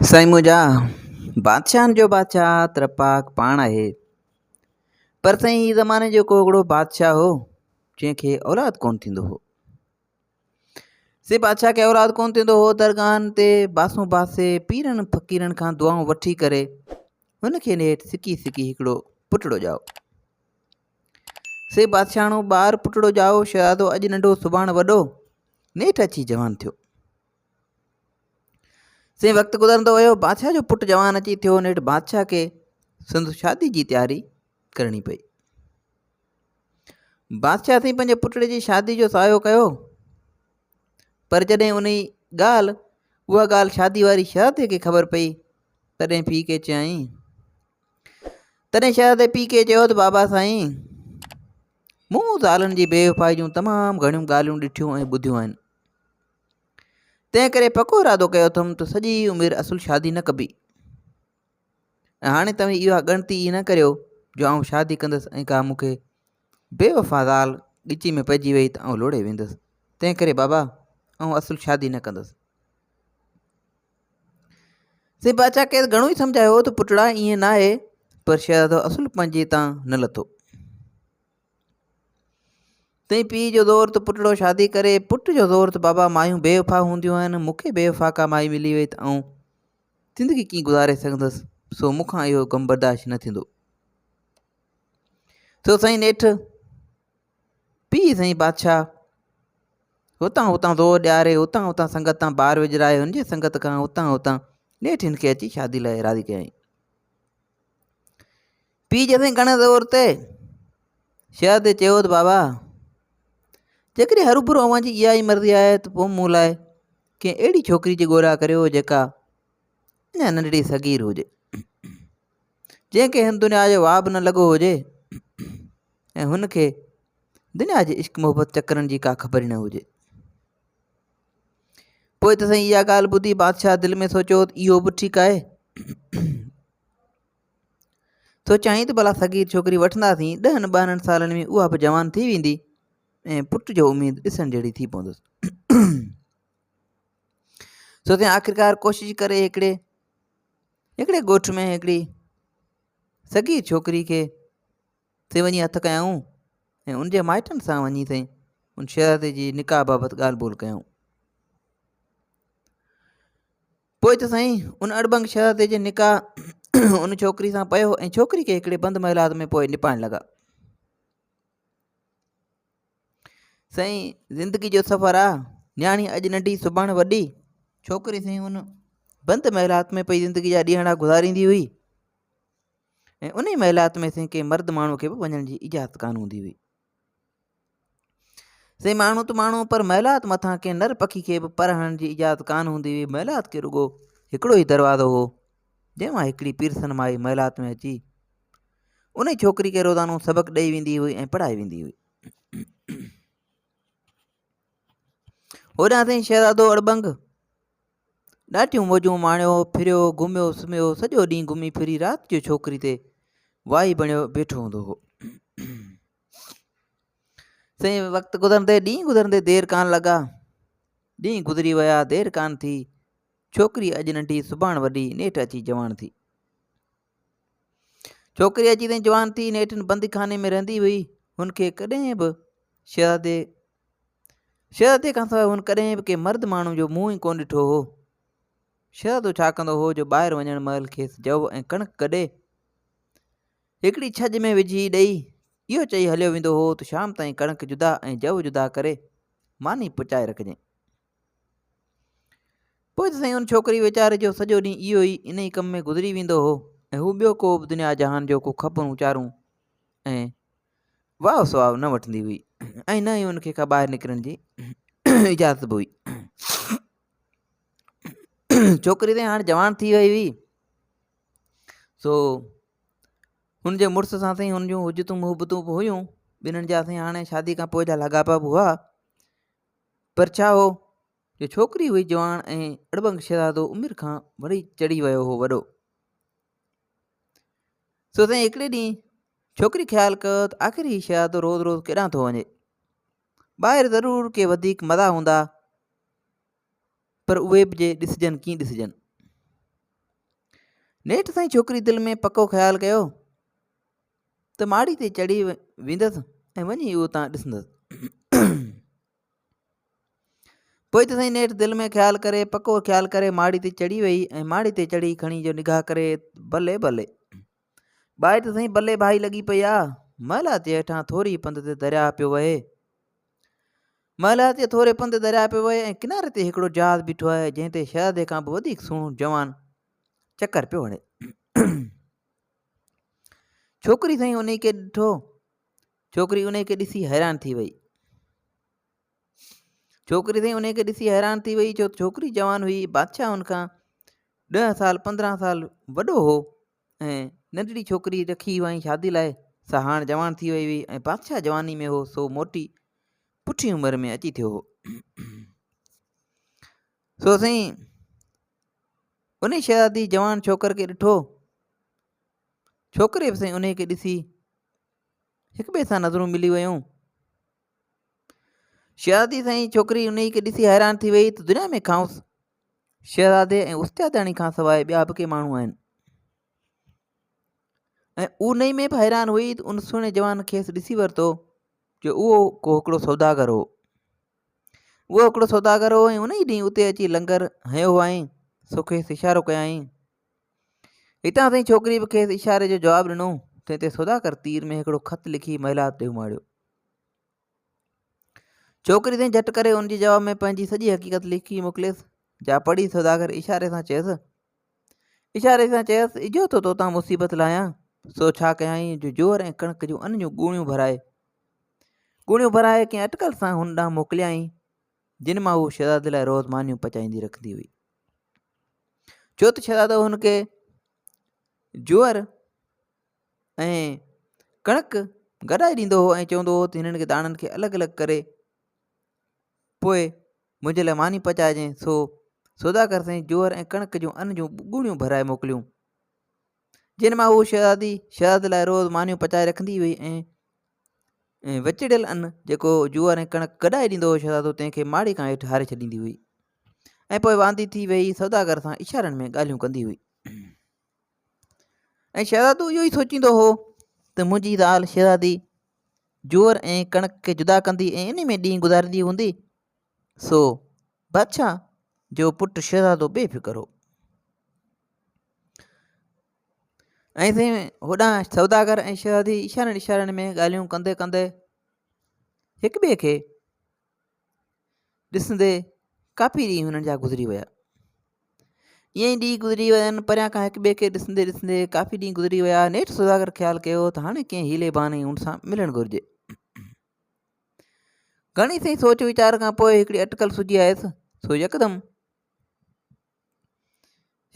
سائين منهنجا، بادشاهن جو بادشاهه ته پاڪ پاڻ آهي. پر سائين هي زماني جو ڪو هڪڙو بادشاهه هو، جنهن کي اولاد ڪونه ٿيندو هو. سي بادشاهه کي اولاد ڪونه ٿيندو هو، درگاهن تي باسون باسي پيرن فقيرن کان دعائون وٺي ڪري هن کي نيٺ سڪي سڪي هڪڙو پٽڙو ڄائو. سي بادشاهڻو ٻار پٽڙو ڄائو، شهزادو اڄ ننڍو سڀاڻ وڏو، نيٺ اچي جوان ٿيو. سائين وقت گذرندو ويو، بادشاهه جو پٽ جوان اچي ٿيو، نيٺ بادشاهه کي سندس شادي جي تياري ڪرڻي پئي. بادشاهه سائين پنهنجي پٽڙي جي شادي جو سعيو ڪيو، پر جڏهن انهي ڳالهه اها ڳالهه شادي واري شهزادي کي خبر پئي، تڏهن پيء کي چيائين، تڏهن شهزادي پيء کي چيو ته بابا سائين، مون زالن جي بيوفائي جون تمام گهڻيون ڳالهيون ڏٺيون ۽ ٻڌيون آهن. تنهن ڪري پڪو ارادو ڪيو اٿم ته سڄي عمر اصل شادي نه ڪبي ۽ هاڻي توهين اها ڳڻتي ئي نه ڪريو جو آئون شادي ڪندس ۽ ڪا مون کي بي وفا زال ڳچي ۾ پئجي وئي ته آئون لوڙهي ويندس تنهن ڪري بابا آئون اصل شادي نه ڪندس. سي بادشاهه کيس گهڻو ئي سمجهايو ته پٽڙا ائين ناهي پر شهزادو اصل پنهنجي تان نه لٿو. تنهن پيء جو زور ته پٽڙو شادي ڪري، پٽ جو زور ته بابا مايون بي وفا هونديون آهن، مون کي بي وفا ڪا مائي ملي وئي ته آئون زندگي ڪيئن گذاري سگهندس، سو مون کان اهو غم برداشت نه ٿيندو. سو سائين نيٺ پيء سائين بادشاهه هتان هتان زور ڏياري، هتان هتان سنگت تان بار وجهرائي، هن جي سنگت کان هتان هتان نيٺ هن کي اچي شادي لاء راضي ڪيائين. پيء جيسين گهڻي زور تي شهزادي چيو ته بابا جيڪڏهن هروڀرو اوهان جي اها ئي مرضي آهي ته پوء مون لاء ڪنهن اهڙي ڇوڪري جي ڳولا ڪريو جيڪا اڃا ننڍڙي صغير هجي جنهن کي هن دنيا جو واب نه لڳو هجي ۽ هن کي دنيا جي عشق محبت چڪرن جي ڪا خبر ئي نه هجي پوء ته سائين اها ڳالهه ٻڌي بادشاهه دل ۾ سوچيو ته اهو به ٺيڪ آهي سوچيائين ته ڀلا صغير ڇوڪري وٺنداسين، ڏهن ٻارهن سالن ۾ اها به جوان ٿي ويندي ۽ پٽ جو اميد ڏسڻ جهڙي ٿي پوندس. سوچيائين آخرڪار ڪوشش ڪري هڪڙي هڪڙي ڳوٺ ۾ هڪڙي صغير ڇوڪري کي سي وڃي هٿ ڪيائون ۽ ان جي مائٽن سان وڃي سائين ان شهزادي جي نڪاح بابت ڳالهه ٻولهه ڪيائون. پوء ته سائين ان اڙٻنگ شهزادي جي نڪاح ان ڇوڪري سان پيو ۽ ڇوڪري کي هڪڙي بند محلات ۾ پوء نپائڻ لڳا. سائين زندگي جو سفر آ، نياڻي اڄ ننڍي سڀاڻ وڏي. ڇوڪري سائين ان بند محلات ۾ پئي زندگي جا ڏينهڙا گذاريندي هئي ۽ انهي محلات ۾ سائين ڪنهن مرد ماڻهو کي به وڃڻ جي اجازت ڪانه هوندي هئي. سائين ماڻهو ته ماڻهو پر محلات مٿان ڪنهن نر پکي کي به پر هڻڻ جي اجازت ڪانه هوندي هئي. محلات کي رڳو هڪڙو ئي دروازو هو، جنهن مان هڪڙي پيرسن مائي محلات ۾ اچي انهي ڇوڪري کي روزانو سبق ڏئي ويندي هئي ۽ پڙهائي ويندي هئي. هوڏانهن سائين شهزادو اڙٻنگ ڏاڍيون موجون ماڻيو، ڦريو، گهميو سمهيو، سڄو ڏينهن گهمي ڦري رات جو ڇوڪري تي وائي بڻيو بيٺو هوندو هو. سائين وقت گذرندي ڏينهن گذرندي دير ڪانه لڳا، ڏينهن گذري ويا دير ڪانه ٿي، ڇوڪري اڄ ننڍي سڀاڻ وڏي نيٺ اچي جوان ٿي. ڇوڪري اچي تائين جوان ٿي نيٺ بنديخاني ۾ رهندي هئي، هن کي ڪڏهن به شهزادي شهزادي کان سواء هن ڪڏهن به ڪنهن مرد ماڻهو جو منهن ئي ڪونه ڏٺو هو. شهزادو ڇا ڪندو هو جو ٻاهر وڃڻ مهل کيس جؤ ۽ ڪڻڪ گڏي هڪڙي ڇڄ ۾ وجهي ڏئي اهو چئي هليو ويندو هو ته شام تائين ڪڻڪ جدا ۽ جؤ جدا ڪري ماني پچائي رکجين. پوء ته سائين ان ڇوڪري ويچاري جو سڄو ڏينهن اهو ئي انهي ڪم ۾ گذري ويندو هو ۽ هو ٻيو ڪو به دنيا جهان جو ڪو خبرون چارون ۽ واء سواء نه وٺندي هئي ۽ نه ئي ان کي ڪا ٻاهر نڪرڻ جي اجازت به هئي. ڇوڪري ته هاڻ جوان ٿي وئي هئي سو هن جي مڙس سان سائين هن جون حجتون محبتون به هيون ٻنهن جا سائين هاڻي شادي کان پوء جا لاڳاپا به هئا پر ڇا هو جو ڇوڪري هئي جوان ۽ اڙٻنگ شهزادو عمر کان وري چڙهي ويو هو وڏو سو سائين هڪڙي ڏينهن ڇوڪري خيال ڪيو ته آخر هي شهزادو روز روز ڪيڏانهن ٿو وڃي. ٻاهر ضرور ڪي وڌيڪ مزا هوندا پر اهي به جي ڏسجن ڪيئن ڏسجن. نيٺ سائين ڇوڪري دل ۾ پڪو خيال ڪيو ته ماڙي تي چڙهي ويندس ۽ وڃي اهو تان ڏسندس. پوء ته سائين نيٺ دل ۾ خيال ڪري پڪو خيال ڪري ماڙي تي چڙهي وئي ۽ ماڙي تي چڙهي کڻي جو نگاهه ڪري بلي بلي ٻاهر ته سائين بلي ڀائي لڳي پئي آ. محلات جي هيٺان ٿوري پنڌ تي درياهه پيو وهي. محلات جي ٿوري پنڌ تي درياهه پيو وهي ۽ ڪناري تي هڪڙو جهاز بيٺو آهي جنهن تي شهزادي کان به وڌيڪ سهڻو جوان چڪر پيو هڻي. ڇوڪري سائين انهي کي ڏٺو. ڇوڪري انهي کي ڏسي حيران ٿي وئي. ڇوڪري سائين انهي کي ڏسي حيران ٿي وئي ڇو ڇوڪري جوان هئي بادشاهه ان کان ڏهه سال پندرهن سال وڏو هو ۽ ننڍڙي ڇوڪري رکي هئائين شادي لاء سا هاڻ جوان ٿي وئي هئي ۽ بادشاهه جواني ۾ هو سو موٽي پٺي عمر ۾ اچي ٿيو هو. سو سائين انهي شهزادي جوان ڇوڪر کي ڏٺو. ڇوڪري به سائين انهي کي ڏسي هڪ ٻئي سان نظرون ملي ويون. شهزادي سائين ڇوڪري انهي کي ڏسي حيران ٿي وئي ته دنيا ۾ کانئس شهزادي ۽ استادياڻي کان سواء ٻيا به ڪي ماڻهو آهن ۽ انهي ۾ به حيران هئي ته ان سهڻي جوان کيس ڏسي ورتو جو اهو ڪو هڪڙو سوداگر هو اهو هڪڙو سوداگر هو ۽ انهي ڏينهن اتي اچي لنگر هنيو هئائين سو کيس اشارو ڪيائين هتان سائين ڇوڪري به کيس اشاري جو جواب ڏنو تنهن تي سوداگر تير ۾ هڪڙو خط لکي محلات ڏي اماڻيو ڇوڪري سائين جهٽ ڪري ان جي جواب ۾ پنهنجي سڄي حقيقت لکي موڪليس، جا پڙهي سوداگر اشاري سان چيس، اشاري سان چيس، اجهو ٿو توتان مصيبت لاهيان. سو ڇا ڪيائين جو جوئر ۽ ڪڻڪ جون ان جون ڳوڻيون ڀرائي، ڳوڻيون ڀرائي ڪنهن اٽڪل سان هن ڏانهن موڪليائين، جن مان هو شهزادي لاء روز مانيون پچائيندي رکندي هئي. ڇو ته شهزادو هن کي جوئر ۽ ڪڻڪ گڏائي ڏيندو هو ۽ چوندو هو ته هنن کي داڻن کي الڳ الڳ ڪري پوء منهنجي لاء ماني پچائجين سو سوداگر سائين جوئر ۽ ڪڻڪ جون ان جون ڳوڻيون ڀرائي موڪليون جن مان هو شهزادي شهزادي لاء روز مانيون پچائي رکندي هئي ۽ وچڙيل ان جيڪو جوئر ۽ ڪڻڪ گڏائي ڏيندو هو شهزادو تنهن کي ماڙي کان هيٺ هاري ڇڏيندي هئي ۽ پوء واندي ٿي ويهي سوداگر سان اشارن ۾ ڳالهيون ڪندي هئي ۽ شهزادو اهو ئي سوچيندو هو ته منهنجي زال شهزادي جوئر ۽ ڪڻڪ کي جدا ڪندي ۽ انهي ۾ ڏينهن گذاريندي هوندي سو بادشاهه جو پٽ شهزادو بي فڪر هو ۽ سائين هوڏانهن سوداگر ۽ شهزادي اشارن اشارن ۾ ڳالهيون ڪندي ڪندي هڪ ٻئي کي ڏسندي ڪافي ڏينهن هنن جا گذري ويا. ائين ئي ڏينهن گذري ويا پريان کان هڪ ٻئي کي ڏسندي ڏسندي ڪافي ڏينهن گذري ويا نيٺ سوداگر خيال ڪيو ته هاڻي ڪنهن حيلي بهاني هن سان ملڻ گهرجي. گهڻي سائين سوچ ويچار کان پوء هڪڙي اٽڪل سجهي آيس سو يڪدم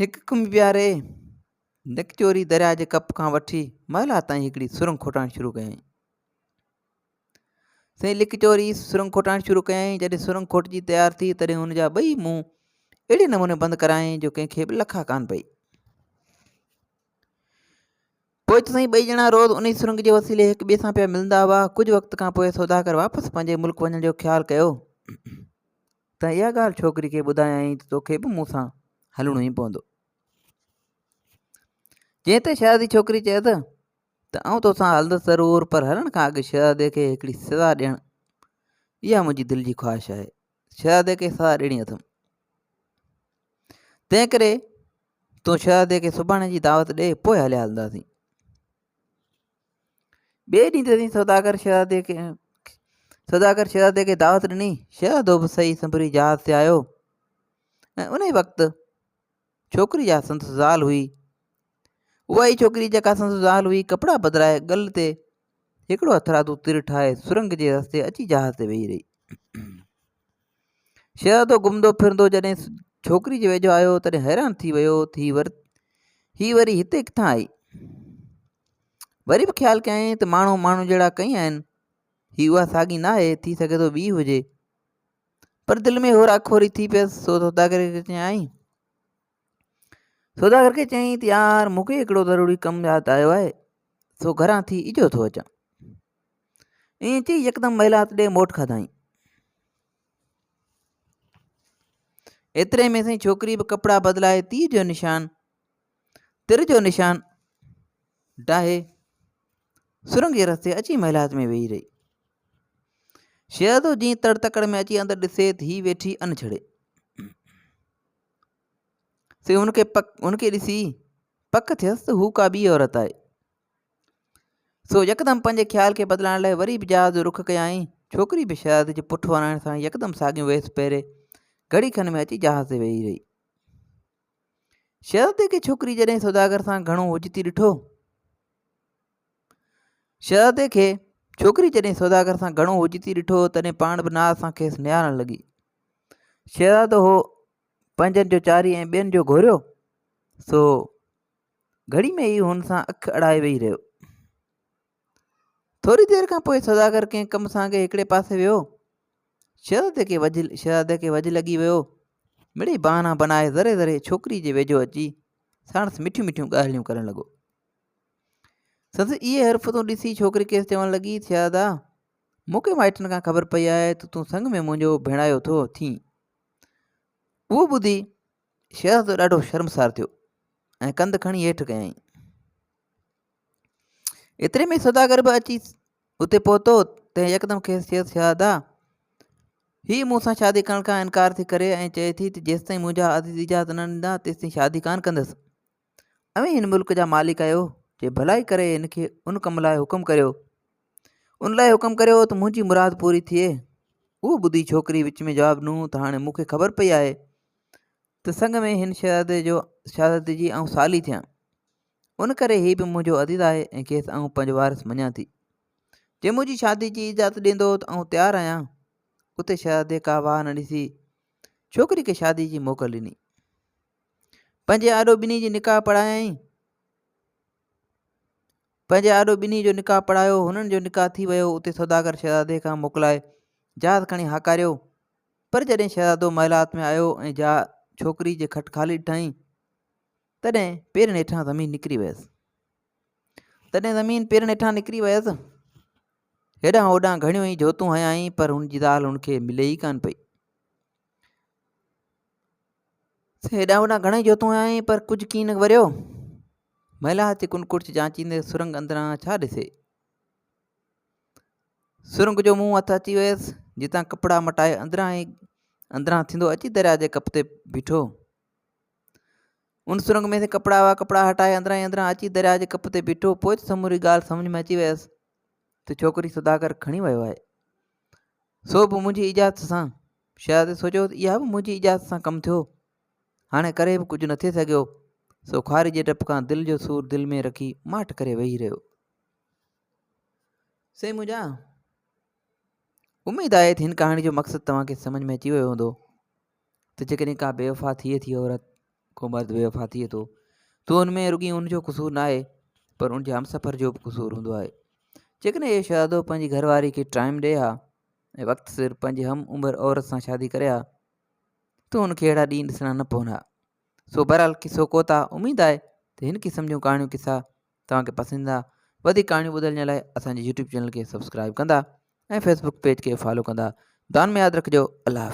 هڪ کنڀ بيهاري نڪچوري درياء جي ڪپ کان وٺي محلات تائين هڪڙي سرنگ کوٽائڻ شروع ڪيائين. سائين لڪ چوري سرنگ کوٽائڻ شروع ڪيائين. جڏهن سرنگ کوٽجي تيار ٿي، تڏهن هن جا ٻئي منهن اهڙي نموني بند ڪرايائين جو ڪنهن کي به لکا ڪانه پئي. پوء ته سائين ٻئي ڄڻا روز انهي سرنگ جي وسيلي هڪ ٻئي سان پيا ملندا هئا. ڪجهه وقت کان پوء سوداگر واپس پنهنجي ملڪ وڃڻ جو خيال ڪيو ته اها ڳالهه ڇوڪري کي ٻڌايائين ته توکي به مون سان هلڻو ئي پوندو. جنهن تي شهزادي ڇوڪري چيس ته ته آئون توسان هلندس ضرور پر هلڻ کان اڳ شهزادي کي هڪڙي سزا ڏيڻ اها منهنجي دل جي خواهش آهي شهزادي کي سزا ڏيڻي اٿم تنهن ڪري تون شهزادي کي سڀاڻي جي دعوت ڏي پوء هليا هلنداسين ٻئي ڏينهن تي سوداگر شهزادي کي سوداگر شهزادي کي دعوت ڏني شهزادو به صحيح سنڀري جهاز تي آيو ۽ ان وقت ڇوڪري جا سندس زال هئي، اها ئي ڇوڪري جيڪا سندس زال هئي، ڪپڙا بدلائي ڳل تي هڪڙو هٿرادو تر ٺاهي سرنگ جي رستي اچي جهاز تي ويهي رهي. شهزادو گهمندو ڦرندو جڏهن ڇوڪري جي ويجهو آيو تڏهن حيران ٿي ويو ته هي وري هتي ڪٿان آئي؟ وري به خيال ڪيائين ته ماڻهو ماڻهو جهڙا ڪئين آهن، هي اها ساڳي ناهي، ٿي سگهي ٿو ٻي هجي. پر دل ۾ هورا کوري ٿي پيس سو سوداگر کي چيائين سوداگر کي چيائين ته يار مون کي هڪڙو ضروري ڪم ياد آيو آهي سو گهران ٿي اجهو ٿو اچان ائين چئي يڪدم محلات ڏي موٽ کاڌائين ايتري ۾ سائين ڇوڪري به ڪپڙا بدلائي تير جو نشان تر جو نشان ڊاهي سرنگ جي رستي اچي محلات ۾ ويهي رهي. شهزادو جيئن تڙ تڪڙ ۾ اچي اندر ڏسي ته هي ويٺي ان ڇڙي. سي هن کي پڪ هن کي ڏسي پڪ ٿيس ته هو ڪا ٻي عورت آهي. سو يڪدم پنهنجي خيال کي بدلائڻ لاء وري به جهاز جو رخ ڪيائين. ڇوڪري به شهزادي جي پٺ ورائڻ سان يڪدم ساڳيون ويس پهري گهڙي کن ۾ اچي جهاز تي ويهي رهي. شهزادي کي ڇوڪري جڏهن سوداگر سان گهڻو هجتي ڏٺو. شهزادي کي ڇوڪري جڏهن سوداگر سان گهڻو هجتي ڏٺو تڏهن پاڻ به ناز سان کيس نهارڻ لڳي. شهزادو هو پنهنجن جو چاري ۽ ٻين جو گهوريو سو گهڙي ۾ ئي هن سان اک اڙائي ويهي رهيو. ٿوري دير کان پوء سوداگر ڪنهن ڪم سانگي هڪڙي پاسي ويو. شهزادي کي وجهه شهزادي کي وجهه لڳي ويو. مڙئي بهانا بنائي ذري ذري ڇوڪري جي ويجهو اچي ساڻس مٺيون مٺيون ڳالهيون ڪرڻ لڳو. سندس اهي حرفتون ڏسي ڇوڪري کيس چوڻ لڳي، شهزادا، مون کي مائٽن کان خبر پئي آهي ته تون سڱ ۾ منهنجو ڀيڻايو ٿو ٿين. اهو ٻڌي شهزادو ڏاڍو شرمسار ٿيو ۽ ڪنڌ کڻي هيٺ ڪيائين. ايتري ۾ سوداگر به اچي اتي پهتو، تنهن يڪدم کيس چيس، شهزادا، هيء مون سان شادي ڪرڻ کان انڪار ٿي ڪري ۽ چئي ٿي ته جيستائين منهنجا عزيز اجازت نه ڏيندا، تيستائين شادي ڪانه ڪندس. اوهين هن ملڪ جا مالڪ آهيو، جي ڀلائي ڪري هن کي ان ڪم لاء حڪم ڪريو. ان لاء حڪم ڪريو ته منهنجي مراد پوري ٿئي. اهو ٻڌي ڇوڪري وچ ۾ جواب ڏنو ته هاڻي مون کي خبر پئي آهي ته سڱ ۾ هن شهزادي جو شهزادي جي آئون سالي ٿيان. ان ڪري هي به منهنجو عزيز آهي ۽ کيس آئون پنهنجو وارث مڃان ٿي. جي منهنجي شادي جي اجازت ڏيندو ته آئون تيار آهيان. اتي شهزادي ڪا واهه نه ڏسي ڇوڪري کي شادي جي موڪل ڏني. پنهنجي آڏو ٻنهي جي نڪاح پڙهايائين. پنهنجي آڏو ٻنهي جو نڪاح پڙهايو. هنن جو نڪاح ٿي ويو. اتي سوداگر شهزادي کان موڪلائي جهاز کڻي هاڪاريو. پر جڏهن شهزادو محلات ۾ آيو ۽ جا ڇوڪري جي کٽ خالي ڏٺائين، تڏهن پيرن هيٺان زمين نڪري ويس. تڏهن زمين پيرن هيٺان نڪري ويس. هيڏانهن هوڏانهن گهڻيون ئي جوتون هنيائين، پر هن جي زال هن کي ملي ئي ڪانه پئي. هيڏانهن هوڏانهن گهڻيئي جوتون هنيائين، پر ڪجهه ڪين وريو. محلات جي ڪن ڪڙڇ جانچيندي سرنگ اندران ڇا ڏسي؟ سرنگ جو منهن هٿ اچي ويس، جتان ڪپڙا مٽائي اندران ئي اندران ٿيندو اچي درياء جي ڪپ تي بيٺو. ان سرنگ ۾ ڪپڙا هئا، ڪپڙا هٽائي اندران ئي اندران اچي درياء جي ڪپ تي بيٺو. پوء ته سموري ڳالهه سمجهه ۾ اچي ويس ته ڇوڪري سوداگر کڻي ويو آهي، سو به منهنجي اجازت سان. شهزادي سوچيو ته اها به منهنجي اجازت سان ڪم ٿيو، هاڻي ڪري به ڪجهه نه ٿي سگهيو، سو خواري جي ڊپ کان دل جو سور دل ۾ رکي ماٺ ڪري ويهي رهيو. سائين منهنجا اميد آهي ته هن ڪهاڻي جو مقصد توهان کي سمجھ ۾ اچي ويو هوندو ته جيڪڏهن ڪا بيوفا ٿئي ٿي عورت ڪو مرد بيوفا ٿئي ٿو ته ان ۾ رڳي ان جو قصور نه آهي پر ان جي همسفر جو به قصور هوندو آهي جيڪڏهن اهو شهزادو پنهنجي گهر واري کي ٽائيم ڏي ها ۽ وقت سر پنهنجي هم عمر عورت سان شادي ڪري ها ته ان کي اهڙا ڏينهن ڏسڻا نه پون ها سو بهرحال قصو ڪوتا اميد آهي ته هن قسم جون ڪهاڻيون قصا توهان کي پسند ايندا. وڌيڪ ڪهاڻيون ٻڌڻ جي لاء اسان جي يوٽيوب چينل کي سبسڪرائب ڪندا ۽ فيسبوڪ پيج کي فالو ڪندا. دعائن ۾ ياد رکجو. الله حافظ.